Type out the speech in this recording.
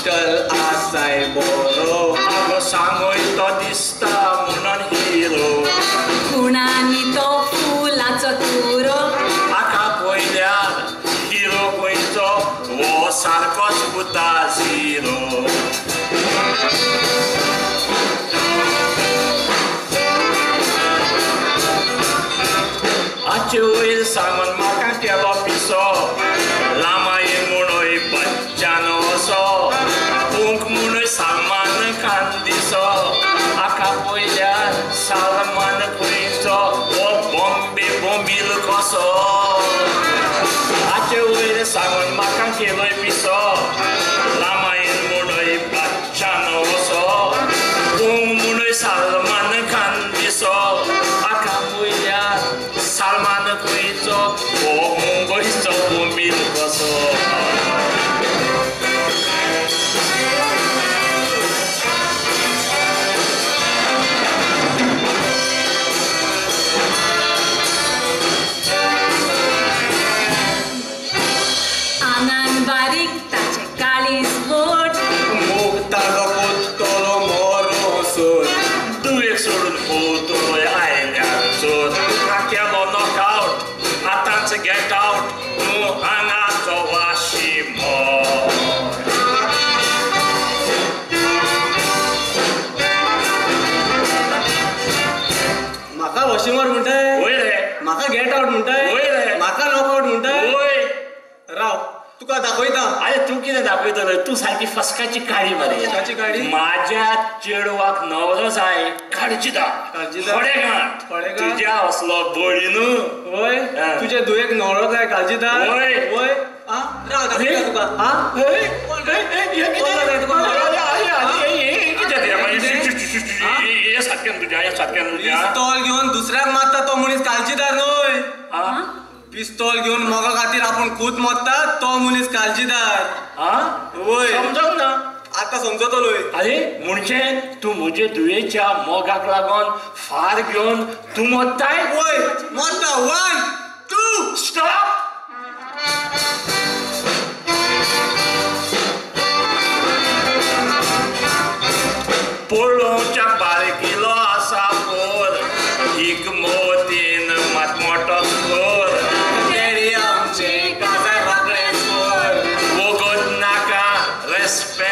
Uncle आसाय बरो आगो सांगोय तो दिसता म्हणून हिरो खुणांनी तो फुलाचो तुरो आका पळयल्यार हिरो खंयचो हो सारकोच पुता झिरो आचे वयर सांगून म्हाका केलो पिसो लामाये म्हणूय बच्चान असो पूंक म्हणूय सामान खान दिसो आका पळयल्यार सालमान खंयचो हो बॉम्बे बोंबील कसो आचे वयर सांगून म्हाका केलोय पिसो लामायेन म्हणूय बच्चान असो पूंक म्हणूय सालमान खान दिसो आका पळयल्यार सालमान खंयचो हो मुंबयचो बोंबील कसो आंगान बारीक ताचें काळीज व्हड मोग ताजो कोत्तलो मोरोसर दुयेक सोडून भोंवतोय आयल्यार चोर तुका केलो नॉकआवट आतांच गेट आवट तूं हांगाचो वाशी मोर म्हाका वॉशिंगर म्हणटाय वय रे म्हाका गेट आवट म्हणटाय वय रे म्हाका नॉकआवट म्हणटाय वय राव तुका दाखयता अरे तूं कितें दाखयतलो तूं सारकी फस्काची काडी मरे फस्काची काडी? माझ्या चेडवाक नवरो जाय काळजीदार काळजीदार? खडेगांठ खडेगांठ? तुज्या असलो बळी न्हू वय हा. तुजे दुयेक नवरो जाय काळजीदार वय. वय आ राव दाखयता तुका हा? कोण हे कितें? कोण जाय तुका? अरे, अरे, अरे, हे हे कितें तें? हा? हे सारकें तुज्या हे सारकें तुज्या पिस्तॉल घेवन दुसऱ्याक मारता तो मनीस काळजीदार न्हय हा? पिस्तॉल घेवन मोगा खातीर आपूण खूद मरता तो मनीस काळजीदार हा? वय समजोंक ना आतां समजतलोय अरे म्हणजे तूं म्हजे दुयेच्या मोगाक लागून फार घेवन तूं मोत्ताय वय मरता 1 2 स्टॉप पळोवच्या बारकिलो आसा पोर एक मोतीन मात मोटो स्कोर डॅडी आमचे काजार रोखडेच कर वगत नाका रेस्पेद